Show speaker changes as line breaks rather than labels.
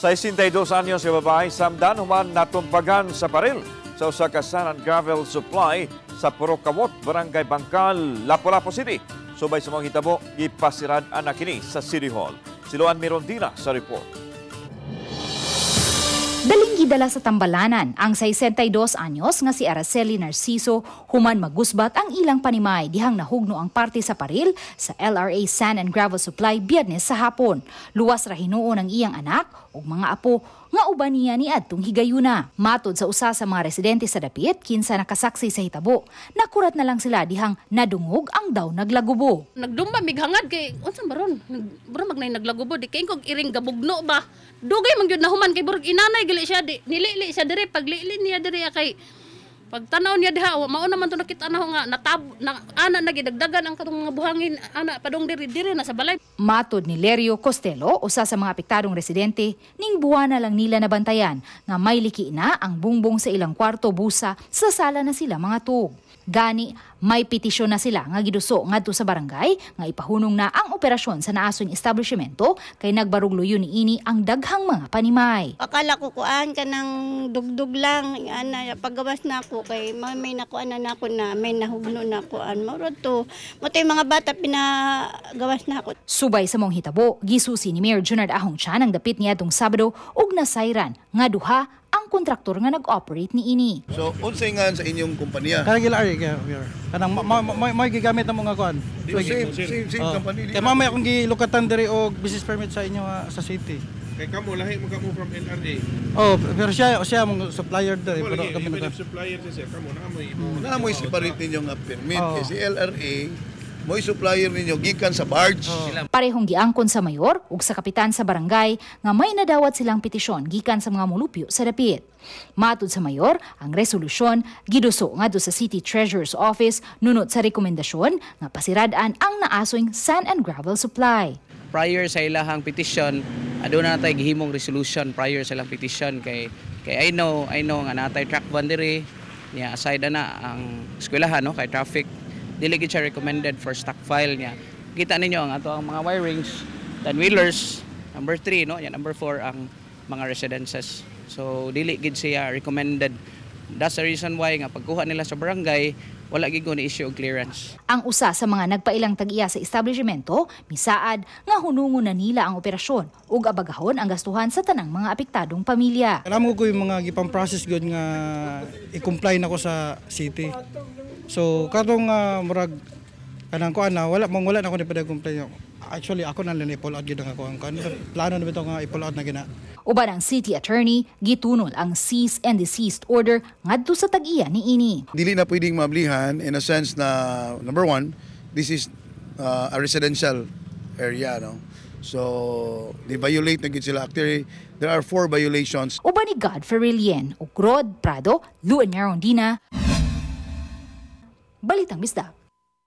62 anyos nga babae samdan human natumpagan sa paril sa usa ka sand and gravel supply sa Purok Kawot, Barangay Bangkal, Lapu-Lapu City. Subay sa mga hitabo, gipasirad-an na kini sa City Hall. Si Luan Mirondina sa report.
Daling gidala sa tambalanan ang 62 anyos nga si Araceli Narciso human magusbat ang ilang panimay dihang nahugno ang parte sa paril sa LRA Sand and Gravel Supply Biyernes sa hapon. Luwas ra hinuon ang iyang anak ug mga apo nga uban niya ni adtong higayuna. Matod sa usa sa mga residente sa dapit kinsa nakasaksi sa hitabo, nakurat na lang sila dihang nadungog ang daw naglagubo.
Nagdumba mighangad kay unsa ba ron? Bro magnay naglagubo di kay kog iring gabugno ba. Dugay man gyud nahuman kay burg inanay gali siya di nilili siya diri, paglili niya diri kay pagtanaw niya diha mao naman to nakita na nga natab na, ana nagidagdagan ang katong mga buhangin ana padung diri diri na sa balay.
Matod ni Lerio Costello, usa sa mga apektadong residente, ning buwana lang nila nabantayan nga may liki na ang bungbong sa ilang kwarto busa sa sala na sila mga tug. Gani, may petisyon na sila nga giduso ngadto sa barangay nga ipahunong na ang operasyon sa naason establishmento kay nagbaruglo yun niini ang daghang mga panimay.
Akala ko kuan ka ng dugdug lang ana, paggawas na ako kay may nakuan na nako na may nahugno na kuan mao to mo mga bata pinagawas na ako.
Subay sa mong hitabo, gisusi ni Mayor Junard Ahong Chan ang dapit niadtong Sabado ug nasayran nga duha ang kontraktor nga nag-operate niini.
So, unsay nga sa inyong kumpanya?
Kanang gila kaya kanang may gigamit na mga kuan.
So, same same same company.
Kay mamaya akong gilukatan diri og business permit sa inyo sa city.
Kay kamo lahi mo kamo from LRA.
Oh, pero siya siya mong supplier diri,
pero kami na supplier siya kamo na mo
na mo separate ninyo nga permit kay si LRA mo'y supplier ninyo gikan sa barge.
Oh. Parehong giangkon sa mayor ug sa kapitan sa barangay nga may nadawat silang petisyon gikan sa mga mulupyo sa dapit. Matud sa mayor, ang resolusyon giduso ngadto sa City Treasurer's Office nunot sa rekomendasyon nga pasirad-an ang naasoing sand and gravel supply.
Prior sa ilahang petisyon, aduna natay gihimong resolution prior sa ilang petisyon kay kay I know nga natay truck van diri niya, aside na ang eskwelahan, no, kay traffic, dili gid siya recommended for stockpile niya. Kita ninyo ang ato ang mga wirings, 10 wheelers, number 3, no, yan, number 4 ang mga residences. So dili gid siya recommended. That's the reason why nga pagkuha nila sa barangay, wala gid ko ni issue og clearance.
Ang usa sa mga nagpailang tag-iya sa establishmento, misaad nga hunungon na nila ang operasyon ug abagahon ang gastuhan sa tanang mga apektadong pamilya.
Alam ko yung mga gipang process gud nga i-comply nako sa city. So katong murag kanang kuan na wala mong wala na ko ni pa comply. Actually, ako na lang i-pull out gyud ang ako ang kuan. Plano na bitaw nga i-pull out na gina.
Uban ang city attorney, gitunol ang cease and desist order ngadto sa tag-iya niini.
Dili na pwedeng mablihan in a sense na number one, this is a residential area, no? So, they violate na gid sila. Actually, there are four violations.
Uban ni God Ferrilien ug Rod Prado, Luan Marondina. Balitang Bisdak.